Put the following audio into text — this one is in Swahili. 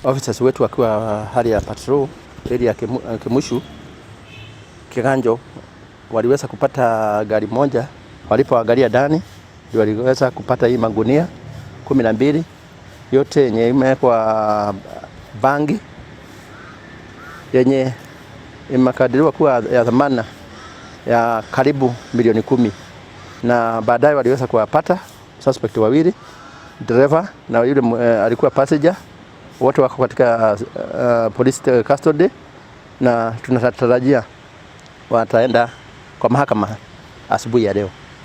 Officers wetu wakiwa hali ya patrol area ya Kimushu Kiganjo waliweza kupata gari moja. Walipoangalia ndani ndio waliweza kupata hii magunia 12 yote yenye imewekwa bangi yenye imekadiriwa kuwa ya thamana ya karibu milioni 10, na baadaye waliweza kuwapata suspect wawili, dereva na yule alikuwa passenger. Wote wako katika police custody na tunatarajia wataenda kwa mahakama asubuhi ya leo.